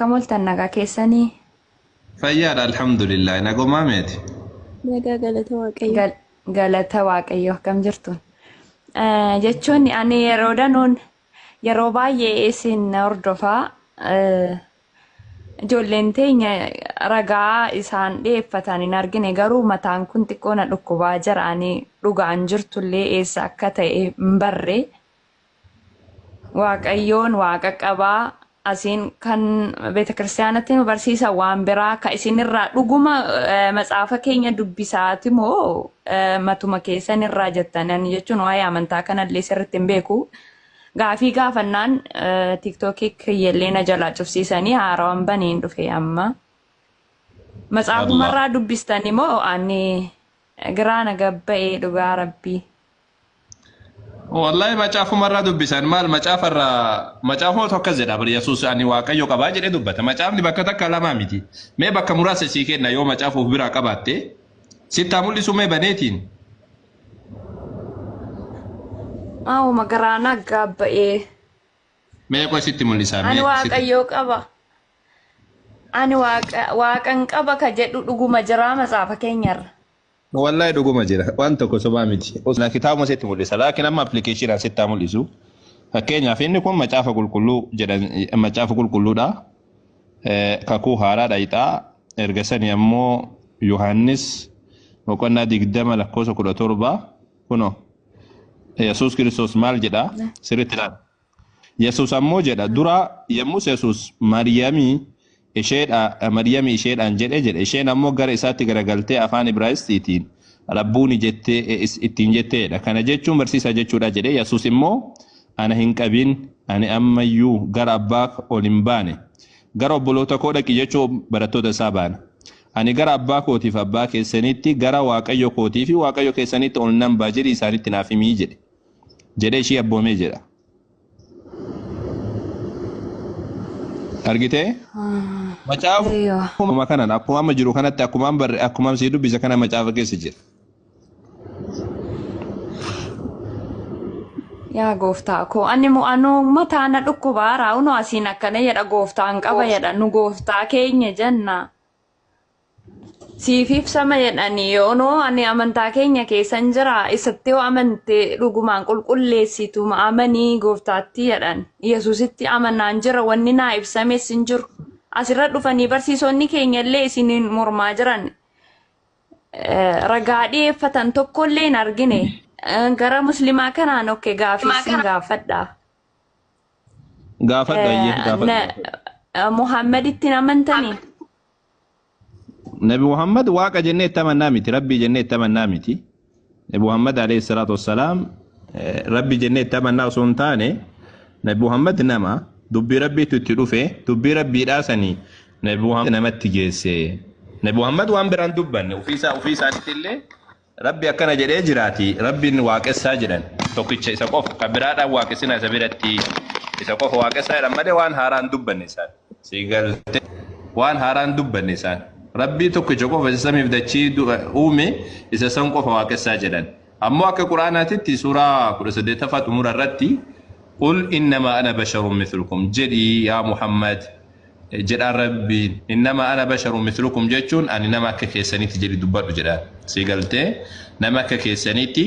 Akkam ooltan nagaa keessanii? Fayyaadha alhamdulillah. Nagumaa meeti? Nagaa galata Waaqayyo. Galata Waaqayyo akkam jirtu? Jechuun ani yeroo danuun yeroo baay'ee isin hordofaa ijoolleen teenya ragaa isaan dhiyeeffatan hin argine garuu mataan kun xiqqoo na dhukkubaa jira ani dhugaan jirtullee eessa akka ta'e hin barre. Waaqayyoon waaqa qabaa asiin kan beeta kiristaanatti nu barsiisa waan biraa ka isinirraa dhuguma matsaafa keenya dubbisaati moo matuma keessan irraa jettan ani jechuun waa'ee amantaa kanallee sirriitti hin beeku. Gaafii gaafannaan tiiktookii kiyyallee na jalaa cufsiisanii haaraan baneen dhufe amma. Matsaafumarraa dubbistani moo ani giraa na gabba'ee dhugaa rabbii. Wallahi macaafumarraa dubbisan maal macaafarraa macaafuma akkas jedha bari Yesuus ani Waaqayyo qabaa jedhee dubbata. Macaafni bakka takka lamaa miti. Mee bakka muraasa sii kenna yoo macaafa of biraa qabaatte sittaa mul'isu mee baneetiin. Maawuma garaa na gabba'ee. Mee qoy sitti mul'isaa Ani mee sitti. waaqayyoo qaba. Ani waaqan qaba ka jedhu dhuguma jiraa matsaafa keenyarra. Wallahi dhuguma jira. Waan tokko sobaa miti. Osoo kitaabuma sitti mul'isa. Laakiin amma appilikeeshinaan sitti haa mul'isu. Fakkeenyaaf inni kun macaafa qulqulluu jedhan macaafa qulqulluudha. Kakuu haaraa dhayixaa. Erga sani ammoo Yohaannis boqonnaa 20 lakkoofsa 17 kunoo Yesuus Kiristoos maal jedha sirriitti ilaali. Yesuus ammoo jedha dura yommus Yesuus Maariyaamii isheedha Maariyaamii isheedhaan jedhe jedhe isheen ammoo gara isaatti garagaltee afaan Ibraayisxiitiin Rabbuuni jettee ittiin jetteedha. Kana jechuun barsiisaa jechuudha jedhe Yesuus immoo ana hin qabin ani ammayyuu gara abbaa ol hin baane gara obboloota koo dhaqi jechuu barattoota isaa baana. Ani gara abbaa kootiif abbaa keessanitti gara Waaqayyo kootii fi Waaqayyo keessanitti ol nan ba'a jedhi isaanitti naaf himii jedhe. Jedhee ishii abboomee jedha. Argitee? Macaafuma kanan akkuma amma jiru kanatti akkuma amma barre akkuma sii dubbise kana macaafa keessa jira. Yaa gooftaa koo ani anuu mataa na dhukkubaa raawunoo asiin akkana jedha gooftaan qaba jedha nu gooftaa keenya jenna. Siif ibsama jedhanii yoonoo ani amantaa keenya keessan jira isatti yoo amante dhugumaan qulqulleessitu amanii gooftaatti jedhan Yesuusitti amanaan jira wanni naa ibsames hin jiru. Asirra dhufanii barsiisonni keenya illee isiniin mormaa jiran ragaa dhiyeeffatan tokkollee hin argine. Gara musliimaa kanaan okke gaafii isin gaafadha. Gaafadhu ayyee gaafadhu. Muhammaditti hin amantanii? Nabi Muhammad waaqa jennee itti amannaa miti rabbii jennee itti amannaa miti. Nabi Muhammad alayhi salaatu wassalaam rabbi jennee itti amannaa osoo hin taane Nabi Muhammad nama dubbii rabbiitu itti dhufe dubbii rabbiidhaa sanii Nabi Muhammad namatti geesse. Nabi Muhammad waan biraan dubbanne ofii isaaniitti illee rabbi akkana jedhee jiraati rabbiin waaqessaa jedhan tokkicha isa qofa kan biraadhaan waaqessina isa biratti isa qofa waaqessaa jedhan malee waan haaraan dubbanne isaan. Si galte waan haaraan dubbanne isaan. Rabbii tokkicha qofa isa samiif dachii uume isa san qofa waaqessaa jedhan. Ammoo akka Quraanaatitti suuraa 18ffaa xumura irratti qul innamaa ana basharun mithlukum jedhi yaa Muhammad jedhaan rabbiin innama ana basharun mithlukum jechuun ani nama akka keessanitti jedhi dubbadhu jedhaan. Si galtee nama akka keessanitti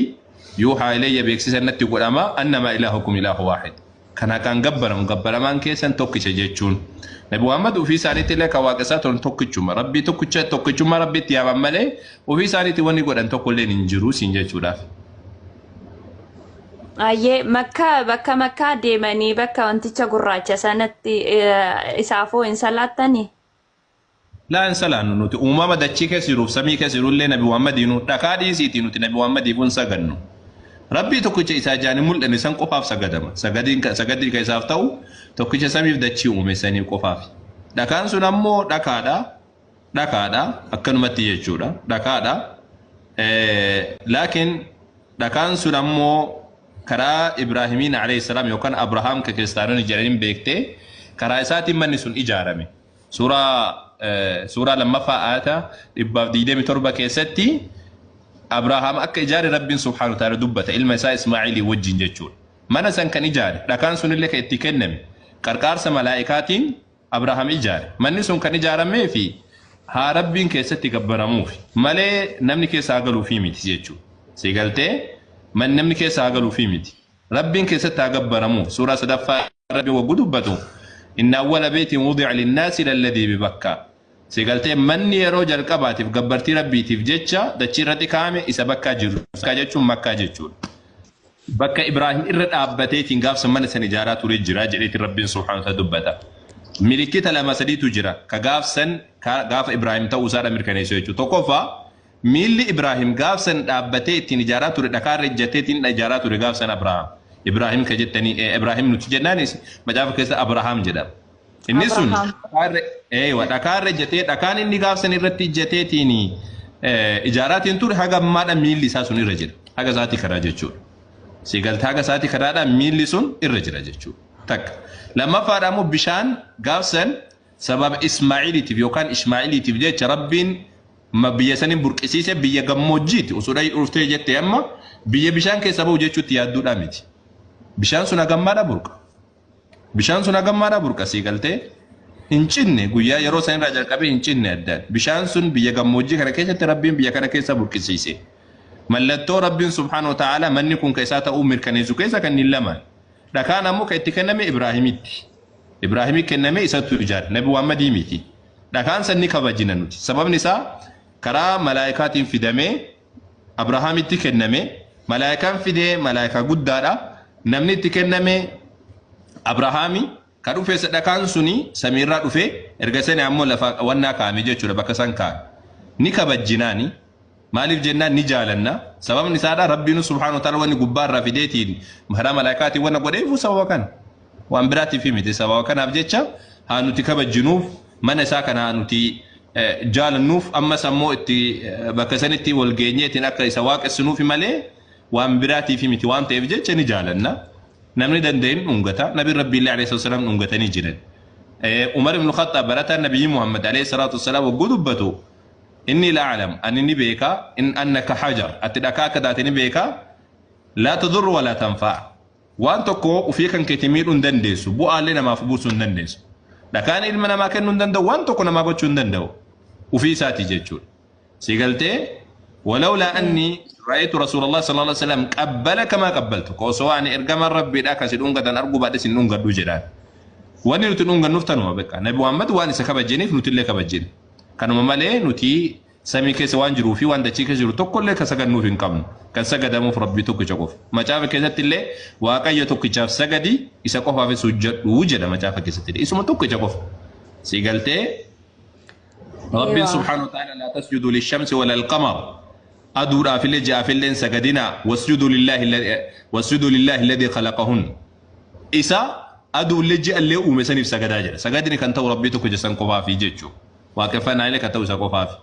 yuuhaa ilayya beeksisa natti godhama annama ilaahukum ilaahu waahid. Kan haqaan gabbaramu gabbaramaan keessan tokkicha jechuun. Nabi Muhammad ofii isaaniitti illee kan waaqessaa turan tokkichuma. Rabbii tokkicha tokkichummaa rabbiitti yaaman malee ofii isaaniitti wanni godhan tokko illee hin jiru siin jechuudhaaf. Ayyee makkaa bakka makkaa deemanii bakka wanticha gurraacha sanatti isaafoo hin salaattanii? Laa hin salaannu nuti uumama dachii keessa jiruuf samii keessa jiru illee Nabi Muhammadiinuu dhakaa dhiisiitii nuti Nabi Muhammadiif hin sagannu. Rabbii tokkicha isaa ijaan hin mul'anne san qofaaf sagadama. Sagadii kan isaaf ta'u tokkicha samiif dachii uume sanii qofaaf. Dhakaan sun ammoo dhakaadha. Dhakaadha akkanumatti jechuudha. Dhakaadha. Laakiin dhakaan sun ammoo karaa Ibraahimiin alayhi salaam yookaan Abrahaam ka kiristaanonni jedhaniin beektee karaa isaatiin manni sun ijaarame. Suuraa lammaffaa aayata 127 keessatti Abrahaam akka ijaare Rabbiin subhaanahu wa ta'ala dubbata ilma isaa Ismaa'ilii wajjin jechuudha. Mana san kan ijaare dhakaan sunillee kan itti kenname qarqaarsa malaa'ikaatiin Abrahaam ijaare. Manni sun kan ijaaramee fi haa Rabbiin keessatti gabbaramuuf malee namni keessa haa galuufii miti jechuudha. Si galtee man namni keessa haa galuufii miti. Rabbiin keessatti haa gabbaramuuf. Suuraa sadaffaa Rabbi wagguu dubbatu inna awwala beetiin wudi'a linnaasi lalladii bibakka. Si galtee manni yeroo jalqabaatiif gabbartii Rabbiitiif jecha dachii irratti kaa'ame isa bakkaa jiru. Bakkaa jechuun Makkaa jechuudha. Bakka Ibraahim irra dhaabbateetiin gaafsa mana san ijaaraa ture jira jedheetiin Rabbiin subhaanahu wa ta'ala dubbata. Milikkita lama sadiitu jira ka gaafsan gaafa Ibraahim ta'uu isaadha mirkaneessu jechuudha. Tokkoffaa, miilli Ibraahim gaafsan dhaabbatee ittiin ijaaraa ture dhakaa irra ejjateetiin ijaaraa ture gaafsan Abrahaam. Ibraahim ka jettanii Ibraahim nuti jennaanis macaafa keessa Abrahaam jedhama. Inni sun Abrahaam. dhakaarra eewa dhakaarra ejjatee dhakaan inni gaafsan irratti ejjateetiin ijaaraatiin ture haga ammaadha miilli isaa sun irra jira. Haga isaatii karaa jechuudha. Si galtee haga isaatii karaadha miilli sun irra jira jechuudha. Takka. Lammaffaadha immoo bishaan gaafsan sababa Ismaa'iliitiif yookaan Ishmaa'iliitiif jecha Rabbiin biyya saniin burqisiise. Biyya gammoojjiiti. Osoo dhayii dhuftee jette amma biyya bishaan keessa bahu jechuutti yaadduudhaa miti. Bishaan sun hagammaadha burqa. Bishaan sun hagammaadha burqa, sii galtee hin cinne, guyyaa yeroo san irraa jalqabee hin cinne addaan. Bishaan sun biyya gammoojjii kana keessatti Rabbiin biyya kana keessa burqisiise. Mallattoo Rabbiin subhaanahu wa ta'ala manni kun keessaa ta'uu mirkaneessu keessa kanneen lamaan. Dhakaan ammoo kan itti kenname Ibraahimitti. Ibraahimii kenname, isatu ijaare. Nabi Muhammadii miti. Dhakaan san ni kabajina nuti. Sababni isaa karaa malaayikaatiin fidamee Abrahaamitti kenname. Malaayikaan fidee malaayikaa guddaadha. Namni itti kenname Abrahaami. Ka dhufe dhakaan suni samiirraa dhufe, erga sani ammoo lafa wannaa kaa'ame jechuudha, bakka san kaa'ame. Ni kabajjinaani. Maaliif jennaan ni jaalanna. Sababni isaadha Rabbiin subhaanahu wa ta'ala wanni gubbaarraa fideetiin karaa malaayikaatiin wanna godheefu sababa kana. Waan biraatiif miti, sababa kanaaf jecha haa nuti kabajjinuuf, mana isaa kana haa nuti jaalannuuf, ammas ammoo itti bakka sanitti wal geenyeetiin akka isa waaqessinuuf malee waan biraatiif miti waan ta'eef jecha ni jaalanna. Namni danda'in dhungata. Nabi Rabbiillee alayhi salaam dhungatanii jiran. Umar ibn Khattab barataan Nabiyyi Muhammad alayhi salaatu wasalaam wagguu dubbatu, inni la a'lam, ani ni beeka, in annaka hajar, ati dhakaa akka taate ni beeka, laa tadurru walaa tanfa'a. Waan tokko ufii kan keetii miidhuu hin dandeessu, bu'aallee namaaf buusuu hin dandeessu. Dhakaan ilma namaa kennuu hin danda'u, waan tokko namaa gochuu hin danda'u. Ufii isaatii jechuudha. Si galtee walawlaa anni ra'aytu Rasuulallah sallallahu alaihi wasallam qabbala kamaa qabbaltu. Osoo ani ergamaan Rabbiidha kasi dhungatan arguu baadhe sin dhungadhu jedhaan. Wanni nuti dhungannuuf tanuma beeka. Nabi Muhammad waan isa kabajiniif nutillee kabajina. Kanuma malee nuti samii keessa waan jiruu fi waan dachii keessa jiru tokkollee kan sagannuuf hin qabnu. Kan sagadamuuf Rabbii tokkicha qofa. Macaafa keessatti illee Waaqayyo tokkichaaf sagadi, isa qofaafis hojjedhu jedha macaafa keessatti. Isuma tokkicha qofa. Si galtee Rabbiin subhaanahu wa ta'ala laa tasjudu lishamsi wala alqamar. Aduudhaaf illee ji'aaf illee hin sagadinaa. Wasjudu lillaahi alladhii khalaqahun. Isa aduullee ji'allee uume saniif sagadaa jedha. Sagadni kan ta'u Rabbii tokkicha san qofaafi jechuudha. Waaqeffannaa illee kan ta'u isa qofaafi.